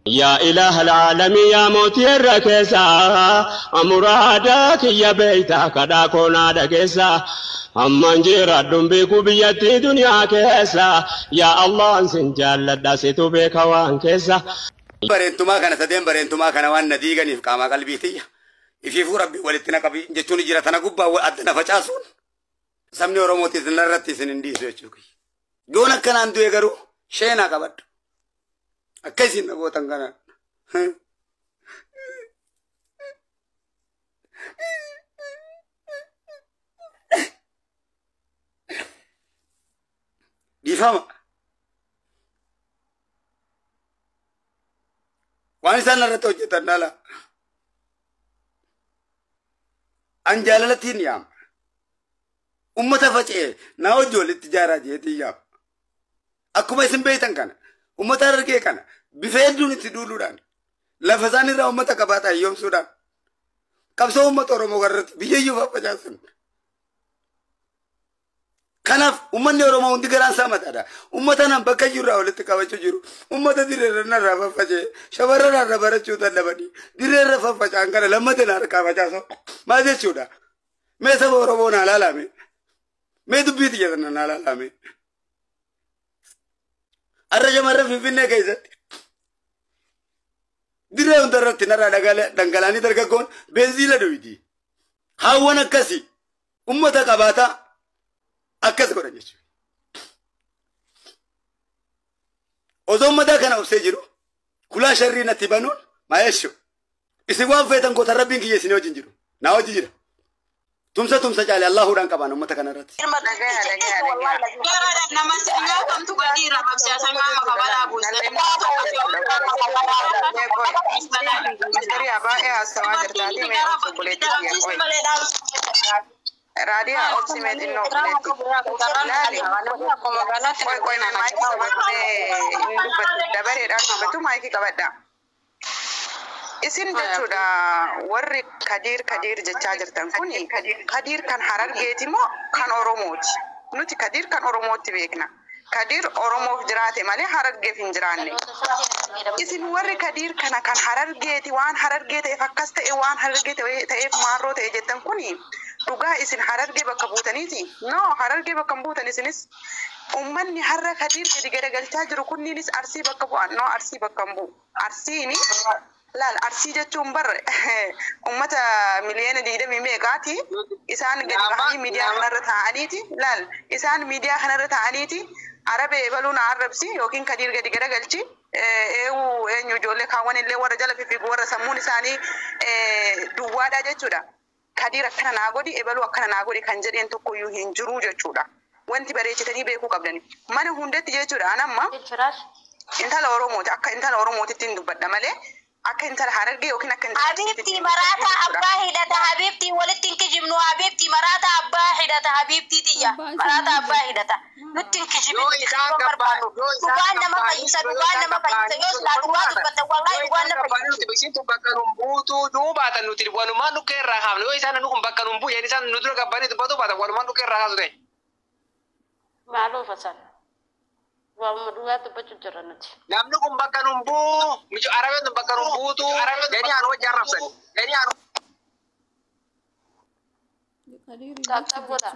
Yaa ilaaha alaalamii yaa mootii irra keessaa muraada kiyya beeytaa kadhaa koonaa dhageessaa ammaan jiraadhuun beeku biyyattii duniyaa keessa yaa Allahan sin jaalladha situ beeka waan keessa. Bareentumaa kana sadeen bareentumaa kana waan na diiganiif qaamaa qalbii tiyya. Ifiifuu rabbi walitti na qabi jechuun jira tana gubbaa adda na facaasuun sabni Oromootis narratti isin hin dhiisu jechuudha. Yoon akkanaan du'e garuu sheenaa qabadhu. Akka isin na gootan kanaan. Dhiifama. Waan isaan irratti hojjetan dhala. An jaalalattiin yaama. Ummata faca'e naa hojii walitti ijaaraa jeetiin yaama. Akkuma isin beektan kana ummata Harargee kana bifa hedduun itti duuluudhaan lafa isaan irraa ummata qabaataa hiyyoomsuudhaan qabsoo ummata Oromoo irratti biyya iyyuu faffacaasan. Kanaaf uummanni Oromoo hundi garaan isaa mataadha. Uummata nan bakka jirraa walitti qabachuu jiru. Uummata dirreerra narraa faffaca'e shamarran irra barachuu dadhabanii dirreerra faffaca'an kana lammata na harkaa facaasu. Maal jechuudha? Mee saba Oromoo naa laalame. Mee dubbii tiyya sana naa laalame. Har'a shamarran Finfinnee keessatti dirree hunda irratti narraa dhangalaanii dargaggoon beenziila dhuyiti. Haawwan akkasii uummata qabaataa akkas godhan jechuudha. Osoo uummataa kana obsee jiru kulaa sharrii natti banuun maa jechuudha. Isin waan feetan gootan rabbiin kiyya isin wajjin jiru. Naa wajji jira. Tumsa tumsa caale Allaahuudhaan qabaan uummata kana irratti. Nama nyaatamtu gadi irra qabsiisan maama kabalaa buuse. Ministeeriyaa baay'ee haasawaa jirtaati mee obboleetti kiyya qoy. Raadiyaa obsi mee xinnoo obboleetti. Laali. Qoy qoy mee maayikii qabadhu mee inni dubbatu dabareedhaan dubbatu maayikii qabadha. Isin jechuudha warri Kadiir Kadiir jechaa jirtan kuni Kadiir kan Harargeeti moo kan Oromooti? Nuti Kadiir kan Oromootti beekna. Kadiir Oromoof jiraate malee Harargeef hin jiraanne. Isin warri Kadiir kana kan Harargeeti waan Harargee ta'eef akkas ta'e waan Harargee ta'eef maarroo ta'e jettan kuni dhugaa isin Harargee bakka buutaniiti? No, Harargee bakka hin buutan isinis. Uummanni har'a Kadiir gadi garagalchaa jiru kunniinis Arsii bakka bu'an. No, Arsii bakka hin bu'u. Arsiini laal Arsii jechuun bar uummata miliyoona 20 meeqaati isaan gadi bahanii miidiyaa kanarra taa'aniiti laal isaan miidiyaa kanarra taa'aniiti arabee ebaluun arrabsi yookiin Kadiir gadi garagalchi eewu eenyu ijoollee kaawwan illee warra jala fiffiigu warra sammuun isaanii duwwaadha jechuudha. Kadiir akkana naa godhi ebaluu akkana naa godhi kan jedheen tokkoyyuu hin jiru jechuudha. Wanti bareechitanii beekuu qabdani. Mana hundatti jechuudha anamma intala Oromooti akka intala Oromootitti hin dubbadha malee akka intala Harargee yookiin akka intala Habiibtii maraataa abbaa hidhata habiibtii walitti hin kijibnu habiibtii maraataa abbaa hidhata habiibtii tiyya maraataa abbaa hidhata nutti hin kijibinu dhugaan nama fayyisa dhugaan nama fayyisa yoo silaa dhugaa dubbatte wallahi dhugaan nama fayyisa. Isin tun bakka nun buutuu duubaatan nuti walumaan dhukkee irraa kaafne yoo isaan nu kun bakka nun bu'e isaan nu dura gabbanii dubbatu baatan walumaan dhukkee irraa kaasu ta'e. Maaloo fasan. Waamuma dhugaa dubbachuu jira nuti. Namni kun bakka nun buu mijo arabeen tun bakka nun buutu gani anu wajji arrabsan gani anu. Tap godha.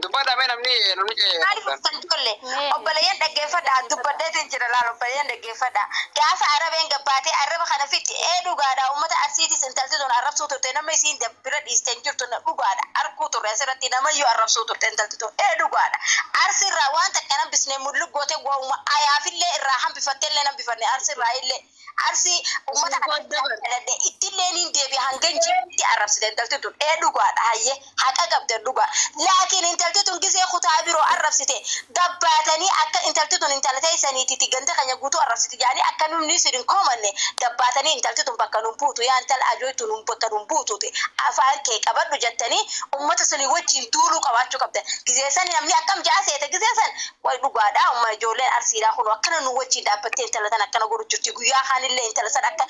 Dubbata mee namni namni Maaliif uftan ijoollee obboleeyyan dhaggeeffadha dubbadheetiin jira laal obboleeyyan dhaggeeffadha gaafa arabeen gabbaatee arraba kana fitti ee dhugaadha uummata Arsiitis intalti tun arrabsuu turte nama isiin bira dhiiste hin jirtu dhugaadha arkuu turre asirratti namayyuu arrabsuu turte intalti tun ee dhugaadha Arsiirraa waan takka hambisne mullu goote waa'uma ayaafillee irraa hambifatteellee hambifanne Arsiirraa illee Arsii uummata kana ittillee niin deebi'a hanga jirutti arrabsite intalti tun ee dhugaadha hayyee haqa qabde dhugaa laakiin intalti tun gisee kutaa biroo arrabsite gabbaatanii akka intalti tun intala teessaniititi ganda keenya guutuu arrabsite jaanii akka numni isin hin komanne gabbaatanii intalti tun bakka nun buutu yaa intala ajooytu nun bakka nun buutuuti afaan kee qabadhu jettanii uummata sanii wajjin duuluu qabaachuu qabda gisee san namni akkam ja'a seete gisee san way dhugaadha umma ijoolleen Arsiidhaa kun akkana nu wajjin dhaabbattee intala tan akkana godhu jirti guyyaa kaan Isaanillee intala san akka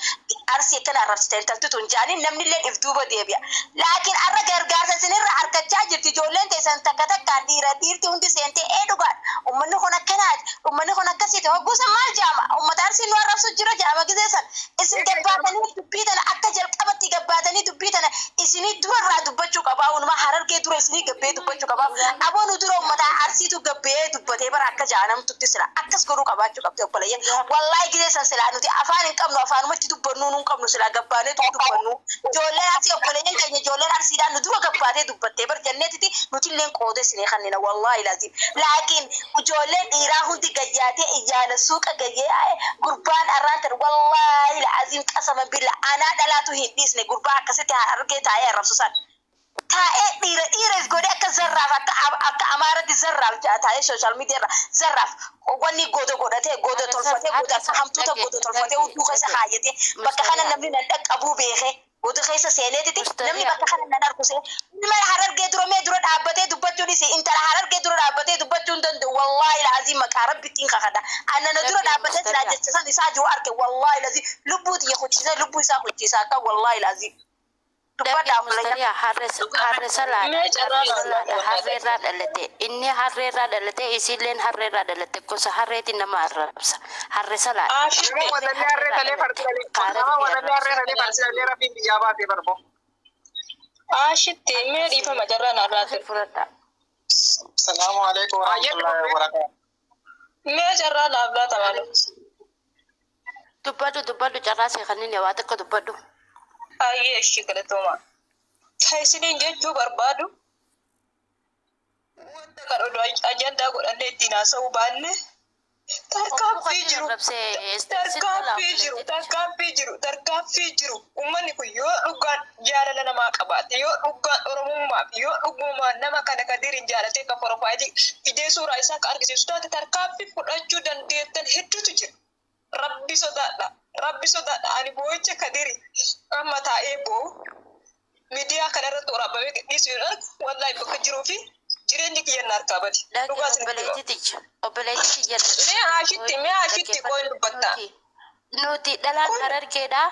Arsii akkana arrabsite intalti tun jaanii namnillee if duuba deebi'a. Laakiin arra gargaarsa isinirra harkachaa jirti ijoolleen teessan takka takkaan dhiira dhiirti hundi seentee ee dhugaadha. Uummanni kun akkanaati. Uummanni kun akkasiiti. Hogguusan maal jaama? Uummata Arsii nu arrabsu jira jaama gizeessan. Isin gabbaatanii dubbii tana akka jalqabatti gabbaatanii dubbii tana isinii durarraa dubbachuu qabaa. Walumaa Harargee dura isinii gabbee dubbachuu qabaa. Aboo nu dura uummata Arsiitu gabbee dubbatee bara akka jaanamtutti sila akkas godhuu qabaachuu qabdi obboleeyyan. Wallaahi gizeessan silaa nuti afaan hin qabnu, afaanumatti dubbannuu nu hin qabnu, silaa gabbaaneetu dubbannu. Ijoolleen Arsii, obboleeyyan keenya ijoolleen Arsiidhaan nu dura gabbaatee dubbattee bar jenneetiti nutilleen qooda isinii kannina, wallaahi laziim. Laakiin ijoolleen dhiiraa hundi gayyaatee iyyaana suuqa gayyee gurbaan arraan tan, wallaahi laziim, qasama billa, anaa dhalaatu hin dhiisne gurbaa akkasitti argee taa'ee arrabsu san. Taa'ee dhiira dhiira godhee akka zarraaf, akka Amaaratti zarraaf taa'ee social media irra zarraaf wanni goda godhatee, goda tolfatee, goda akka hamtuuta goda tolfatee hudduu keessa kaayyatee bakka kana namni nan dhaqqabuu beekee goda keessa seeneetiti namni bakka kana nan arguse. Ilma Harargee dura mee dura dhaabbatee dubbachuunis, intala Harargee dura dhaabbatee dubbachuu hin danda'u. Wallaahi laazim, maqaa Rabbittiin kakadha, annana dura dhaabbatee silaa jecha san isaa jiru arge, wallaahi laazim, lubbuu xiyya kuchisa, lubbuu isaa kuchisa akka, wallaahi laazim. Dubbadhaa. Mustariyaa, harre salaadha. Harreerraa dhalate inni, harreerraa dhalate isiilleen harreerraa dhalate, gosa harreetiin nama arrabsa, harre salaadha. Nama walallee harree talee farsilalee. Nama walallee harree talee farsilalee Rabbiin biyyaa baasee barboo. Ashitti mee dhiifama jarraan har'aati. Fudhadha. Salaamu alaikum warahmatullahi wabarakatuh. Mee carraa naaf laata maaloo? Dubbadhu, dubbadhu, carraa seeqanii waa tokko dubbadhu. Ayyee, ishii galatooma. Kan isiniin jechuu barbaadu, wanta kan oduu ajandaa godhannee ittiin haasa'uu baanne, tarkaanfii jiru, tarkaanfii jiru, tarkaanfii jiru, tarkaanfii jiru. Uummanni kun yoo dhugaan jaalala namaa qabaate, yoo dhugaan Oromummaaf, yoo dhugumaan nama kana Kadiriin jaalatee kan profile fidee suuraa isaa kan argisiisu taate, tarkaanfii fudhachuu dandeettan hedduutu jira. Rabbi sodaadha. Rabbi sodaadha. Ani boo'icha Kadiri amma taa'ee boo'u miidiyaa kanarratti waraabamee gadhiisu yoo argu, wallaahi bakka jiruu fi jireenyi kiyya na harkaa bade. Dhugaa isinitti hima. Obboleettii tiyya. Obboleettii tiyya. Mee ashitti, mee ashitti qoyin dubbattaa. Nuti dhalaan Harargeedha.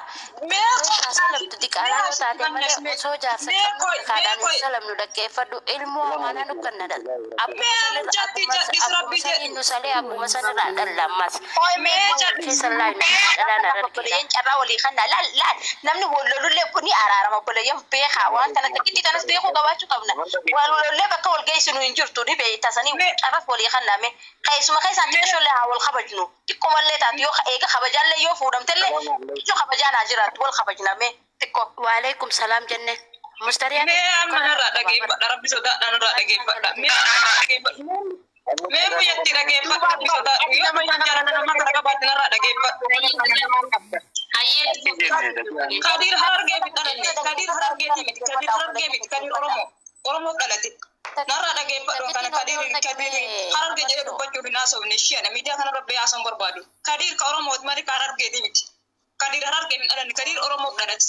Mee Osoo salamtu diqaalaa yoo taate malee, osoo jaarsa qabnu kaadhaan hin salamnu, dhaggeeffadhu, ilmoo amaanaa nu kennadha. Mee mucatti jal'is Rabbi Abbuma sanii nu salee, abbuma sanirraa dhalla ammas. Mee jal'is. Keessa laayin dhalaan Harargeedha. Obboleeyyan, carraa walii kanna laal laal, namni wal lolullee ni araarama. Obboleeyyan, beekaa, waan kana takkitti kanas beekuu qabaachuu qabna. Wal lollee bakka wal geessinu hin jirtu, ni beektasanii carras walii kanname keessuma keessaan xiqqishollee haa wal kabajnu, xiqqoomallee taatu yoo eega kabajaallee yoo fuudhamtellee xiqqoo kabajaan haa jiraattu, wal kabajname xiqqoo. Waalaikum salaam jenne. Mustariyaa. Mee amma narraa dhageeffadha. Rabbi sodaadha, narraa dhageeffadha. Mee narraa dhageeffadha. Mee muyyatti dhageeffadha. Rabbi sodaadha. Yoo dhugaan jaalala namaa kana qabaatte, narraa dhageeffadha. Kadir Harargee miti dhalanne. Kadir Harargeetii miti. Kadir Harargee miti. Kadir Oromoo. Oromoo dhalate. Narraa dhageeffadhu kana. Kadir, Kadir Harargee jedhee dubbachuuf hin haasofne ishee miidiyaa kanarra ba'ee haasa'uun barbaadu. Kadir ka Oromooti malee ka Harargeetii miti. Kadir Harargee miti dhalanne. Kadir Oromoo dhalate.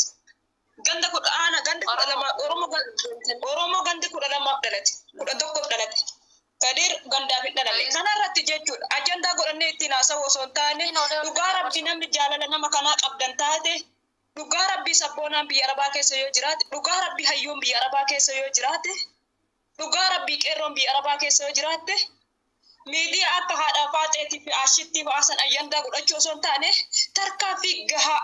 Ganda kudha aana ganda 12 Oromoo, Oromoo ganda 12f dhalate. 11f dhalate. Kadir gandaaf hin dhalanne. Kanarratti jechuudha. Ajandaa godhannee ittiin haasa'u osoo hin taane, dhugaa Rabbi, namni jaalala nama kanaa qabdan taate, dhugaa Rabbii, sabboonaan biyya Arabaa keessa yoo jiraate, dhugaa Rabbii, hayyuun biyya Arabaa keessa yoo jiraate, dhugaa Rabbii, qeerroon biyya Arabaa keessa yoo jiraatte, miidiyaa akka haadha faaxeetii fi ashittii fa'aasan ayyandaa godhachuu osoo hin taane, tarkaanfii gahaa.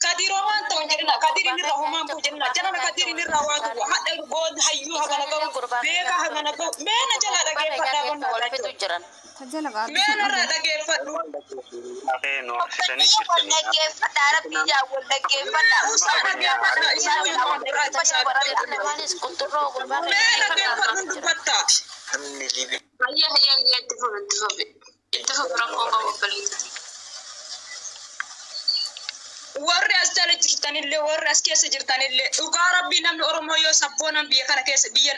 Kadiroo waan ta'u hin jedhina. Kadir inni irraa homaan bu'u jedhina. Jalana Kadir inni irraa waan ta'u hadha goon hayyuu hagana gahu, beekaa hagana gahu, mee na jalaa dhageeffadhaa qonna Wal fitu jiran. Mee narraa dhageeffadhu. Wal dhaggeeffadhaa, Rabbii jaa wal dhaggeeffadhaa. Usaa dhaggeeffadhaa, isaan yoo Namaanis qunxurroo gurbaa. Mee dhaggeeffadhu dubbattaa. Hayya hayya hayya, itti fufi, itti fufi, itti fufi, rakkoo qabu obboleettii. Warri as jala jirtanillee, warri as keessa jirtanillee, dhugaa Rabbii, namni Oromoo yoo sabboonan biyya kana keessa, biyya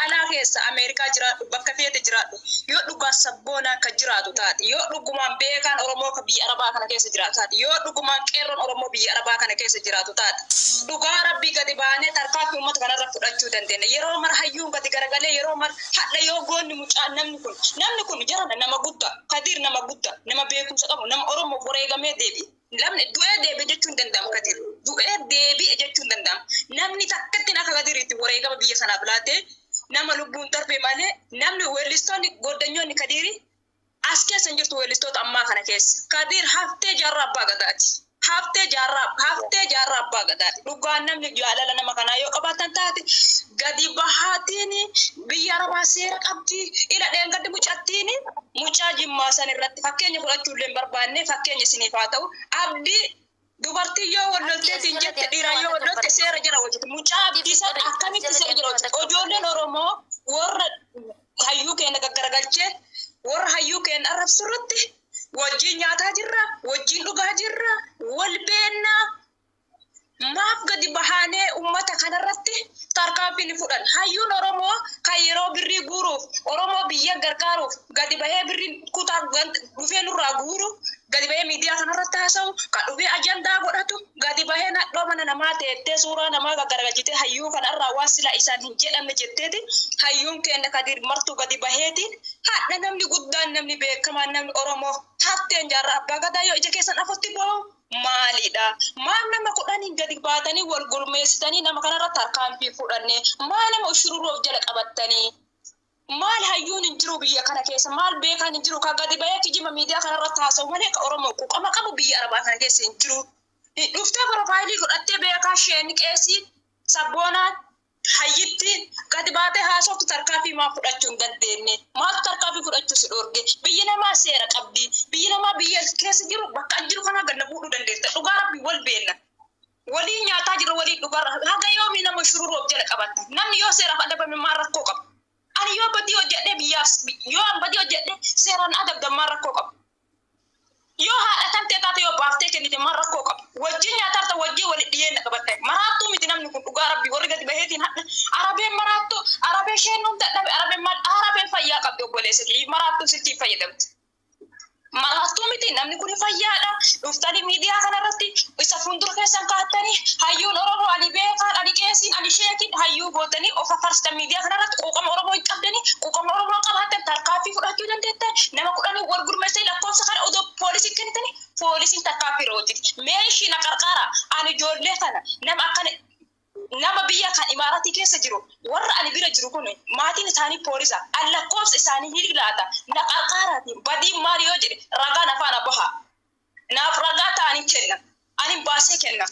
alaa keessa, Ameerikaa jiraadhu, bakka feete jiraadhu, yoo dhugaan sabboonaan kan jiraatu taate, yoo dhugumaan beekaan Oromoo kan biyya Arabaa kana keessa jiraatu taate, yoo dhugumaan qeerroon Oromoo biyya Arabaa kana keessa jiraatu taate, dhugaa Rabbii, gadi baanee tarkaanfii uummata kanarra fudhachuu dandeenya. Yeroo mara hayyuun gadi garagalee, yeroo mara hadha yoo goonni mucaan, namni kun jarana nama guddaa, Kadiir nama guddaa, nama beekumsa qabu, nama Oromoo wareegamee deebi'e. Namni du'ee deebi'e jechuun danda'amu Kadir. Du'ee deebi'e jechuun danda'amu. Namni takkatti akka Kadiriitti wareegama biyya sanaaf laatee nama lubbuun darbe malee namni weellistoonni goddanyoonni Kadiri as keessa hin jirtu weellistoota ammaa kana keessa. Kadir haftee jaarraa abbaa gadaati. Haftee jaarraa abbaa gadaati. Dhugaan namni jaalala nama kanaa yoo qabaatan taate gadi bahaatiin biyya arabaa seera qabdi. Ila dheengaddi mucattiin mucaa jimmaa san irratti fakkeenya fudhachuu illee hin barbaanne fakkeenya isiniif haa ta'u. Abdii dubartii yoo wallolteetiin jette dhiiraan yoo wallolte seera jala hojjete. Mucaa abdii san akkamitti seera jala hojjete? Ijoolleen Oromoo warra hayyuu keenya gaggaragalchee warra hayyuu keenya arrabsu irratti wajjin nyaataa jirra, wajjin dhugaa jirra, wal beennaa. Maaf gadi bahaanee uummata kanarratti tarkaanfii ni fudhan. Hayyuun Oromoo kan yeroo birrii guuruuf, Oromoo biyya gargaaruuf gadi bahee birrii kutaa dhufee nurraa guuru, gadi bahee miidiyaa kanarratti haasa'u, kan dhufee ajandaa godhatu, gadi bahee nadhoo mana namaa teettee suuraa namaa gaggaragalchitee hayyuu kanarraa waan sila isaan hin jedhamne jetteeti. Hayyuun keenya Kadir martuu gadi baheeti. Hadha namni guddaan namni beekamaan namni Oromoo hafteen jaarraa abbaa gadaa yoo ija keessan afutti bo'u maalidha? Maal nama kudhanii gadi baatanii wal gurmeessitanii nama kanarratti tarkaanfii fudhanne? Maal nama ushururuu of jala qabattanii? Maal hayyuun hin jiru biyya kana keessa? Maal beekaan hin jiru? Kan gadi bahee kijima miidiyaa kanarratti haasa'u malee ka Oromoo quuqama qabu biyya arabaa kana keessa hin jiru. Dhuftee piroofaayilii godhattee beekaa isheen qeesii sabboonaan hayyitti gadi baatee haasoftu tarkaanfii maal fudhachuu hin dandeenye? Maaltu tarkaanfii fudhachuu si dhoorge? Biyyi namaa seera qabdi. Biyyi namaa biyya keessa jiru bakka jiru kanaa gad fuudhuu dandeessa. Dhugaa rabbi wal beenna. Waliin nyaataa jiru waliin dhugaa haga yoomii nama shururuu of jala qabatta. Namni yoo seeraaf adabame maal rakkoo qaba? Ani yoo badii hojjedhee biyyaaf yoo an badii hojjedhee seeraan adabdan maal rakkoo qaba? Yoo haadha kan ta'e taate yoo baaftee kennite maal rakkoo qaba? Wajjin nyaataa wajjin walitti dhiyeenna qabatte. Maraattuu miti namni kun dhugaa rabbi warri gadi baheetiin hadha. Arabeen maraattuu arabee isheen nuun dadhabe arabeen maal arabeen fayyaa qabdi obboleessa kiyya maraattuu sitti fayyadamti. Maraattuu miti namni kun fayyaadha. Dhuftanii miidiyaa kanarratti isa fuuldura keessan kaa'attanii hayyuun Oromoo ani beekaan ani qeesiin ani sheekiin hayyuu gootanii of afarsitan miidiyaa kanarratti quuqama Oromoo hin qabdanii quuqama Oromoo qabaattan tarkaanfii fudhachuu dandeettan nama kudhanii wal gurmeessanii lakkoofsa kana odoo poolisii kennitanii poolisiin tarkaanfii rootiti. Mee ishii na qarqara ani ijoollee kana nama akkana nama biyya kan imaaratii keessa jiru warra ani bira jiru kun maatiin isaanii poolisa an lakkoofsa isaanii hin laata na qarqaaraatiin badiin maali yoo jedhe ragaan afaan baha naaf ragaa ta'anii kenna ani baasee kenna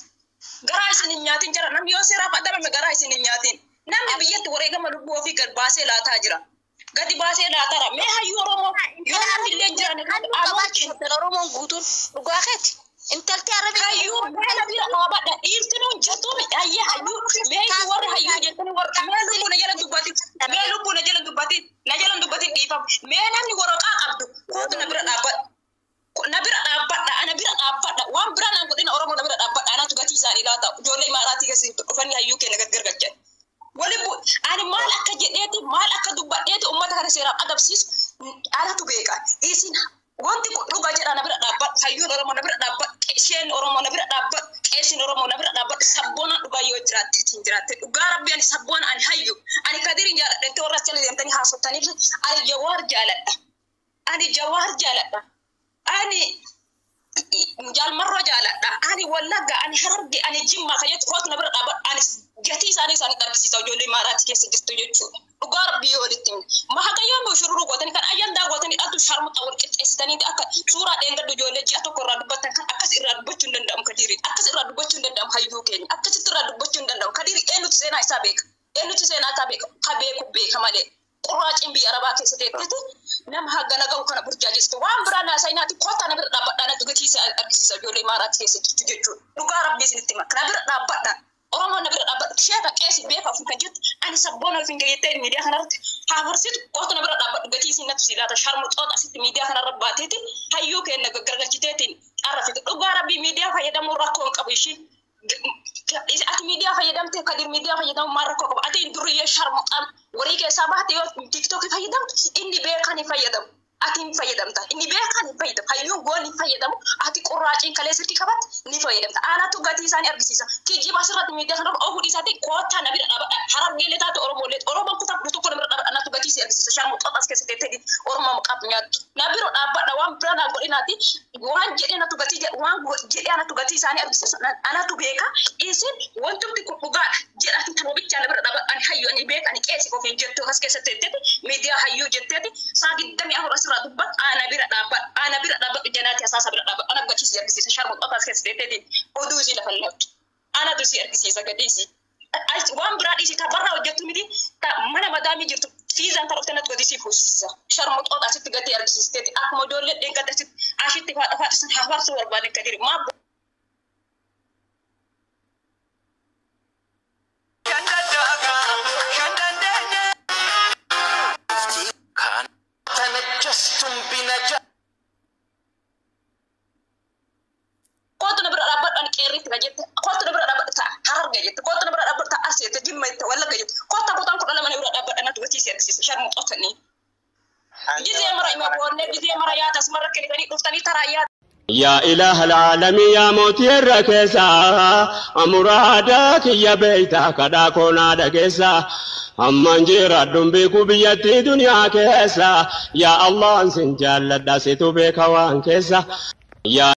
garaa isin hin nyaatin jira namni yoo seeraaf adabame garaa isin hin nyaatin namni biyyatti wareegama lubbuu ofii gad baasee laataa jira gadi baasee laataara mee hayyuu Oromoo yoo namni illee jiran Oromoon guutuun dhugaa keeti. Intalti arabee hayyuu meela bira dhaabadha dhiirtinuun jirtuun hayyee hayyuu mee warri hayyuu jettanii warri mee lubbuu na jala dubbatin mee lubbuu na jala dubbatin na jala dubbatin dhiifamu mee namni waraqaa qabdu kootu na bira dhaabbadha na bira dhaabbadha ana bira dhaabbadha waan biraa naan godhina Oromoo na bira dhaabbadha anatu gatii isaanii laata ijoollee imaaraatii keessa dhufanii hayyuu keenya gad gargalchan. Wali ani maal akka jedheeti maal akka dubbadheeti uummata kana seeraaf adabsiisu anatu beeka isin wanti kun dhugaa jedha na bira dhaabbadhu hayyuun Oromoo na bira dhaabbadhu isheen Oromoo na bira dhaabbadhu qeesiin Oromoo na bira dhaabbadhu sabboonaan dhugaa yoo jiraatte hin jiraatte dhugaa rabbi ani sabboona ani hayyu ani Kadirin jaaladha warra as jala deemtanii haasoftaniif ani Jawaar jaaladha ani Jawaar jaaladha ani Jaalmarroo jaaladha ani Wallagga ani Hararge ani Jimmaa kan jettu kootu na bira dhaabbadhu ani gatii isaanii isaanii dhabsiisa ijoollee imaaraatti keessa jirtu jechuudha. Dhugaa rabbi yoo walitti himne. Mahaga yoo shururuu gootanii kan ayyandaa gootanii dhaltu sharmuxa wal qixxeessitanii akka suuraa dheengaddu ijoollee ji'a tokko irraa dubbattan kan akkas irraa dubbachuu hin danda'amu Kadirii. Akkas irraa dubbachuu hin danda'amu hayyuu keenya. Akkasitti irraa dubbachuu hin danda'amu. Kadirii eenyutu seenaa isaa beeka? Eenyutu seenaa isaa beeka? Ka beeku beeka malee. Qurraaciin biyya arabaa keessa teetteeti nama hagana ga'u kana burjaajeessitu. Waan biraa naasaa naati kottaa na bira dhaabbadhaa natti gatii isaa argisiisa ijoollee imaaraatti keessa jirtu jechuudha. Dhugaa rabbii isinitti hima. Na bira dhaabbadhaa. Oromoo na bira dhaabbadhu. Sheeka qeesi beeka ofiin kan jettu ani sabboona ofiin jettee miidiyaa kanarratti haa barsiitu kootu na bira dhaabbadhu gatii isin natti silaata sharmuxoota asitti miidiyaa kanarra baateeti hayyuu keenya gaggargalchiteetiin arrafite. Dhugaa rabbii miidiyaa fayyadamuu rakkoo hin qabu ishiin. Ati miidiyaa fayyadamte Kadir miidiyaa fayyadamu maal rakkoo qabu? Ati duriyyee sharmuxaan warii keessaa baate yoo tiiktookii fayyadamtu inni beekaan hin fayyadamu. Ati hin fayyadamta. Inni beekan hin fayyadamu. Hayyuun goon hin fayyadamu. Ati qurraaciin kalee sirrii qabatte ni fayyadamta. Aanatu gatii isaanii argisiisa. Kijiba asirratti miidiyaa kanarra oofuu dhiisaati koottaa na bira dhaabadha. Harargeelee taate Oromoolee Oromoon kutaa 11 na bira dhaabadha. Anatu gatii isii argisiisa. Sharmuuxoota as keessa teettee Oromoo maqaaf nyaattu. Na bira dhaabbadha waan biraa naa godhinaati. Waan jedhee anatu gatii waan jedhee anatu gatii isaanii argisiisa. Anatu beeka. Isin wantumti kun dhugaadha jedhaati tanuma bichaa na bira dhaabadha. Ani hayyuu ani beeka ani qeessi ofiin jettu as keessa teetteeti miidiyaa hayyuu jetteeti saa 24 asirraa dubbatu ana bira dhaabbadha. Ana bira dhaabbadhu janaati asaasa bira dhaabbadhu. Ana gatii si argisiisa. Sharmuuxoota as keessa teetteeti oduu isii lafa hin Anatu si argisiisa gatii isii. Waan biraa dhiisi ta barraa hojjettu miti ta mana madaamii jirtu fiizaan ta dhuftee natti gatii si fuusisa. Sharmuuxoota asitti gatii argisiisteeti akkuma ijoollee dheengadda asitti ashitti faadha faadha hafarsuu barbaade kadiri maa Kootu na bira dhaabbadhu ani qeerriitti ka jette kootu na bira dhaabbadhu ta'a hararge jette kootu na bira dhaabbadhu ta'a arsii jette jimma jette wallagga jette koota kutaan 12 na bira dhaabbadhu anatu gatii si argisiisa sharmuuxootanii. Gizee mara ima boonnee gizee mara yaada asumarra kennitanii dhuftanii taraa yaada. Yaa ilaaha alaalamii yaa mootii irra keessa muraada kiyya beeyta kadhaa koonaa dhageessa amman jiraadhuun beeku biyyattii duniyaa keessa yaa Allah sin jaalladha situ beeka waan keessa. Yaa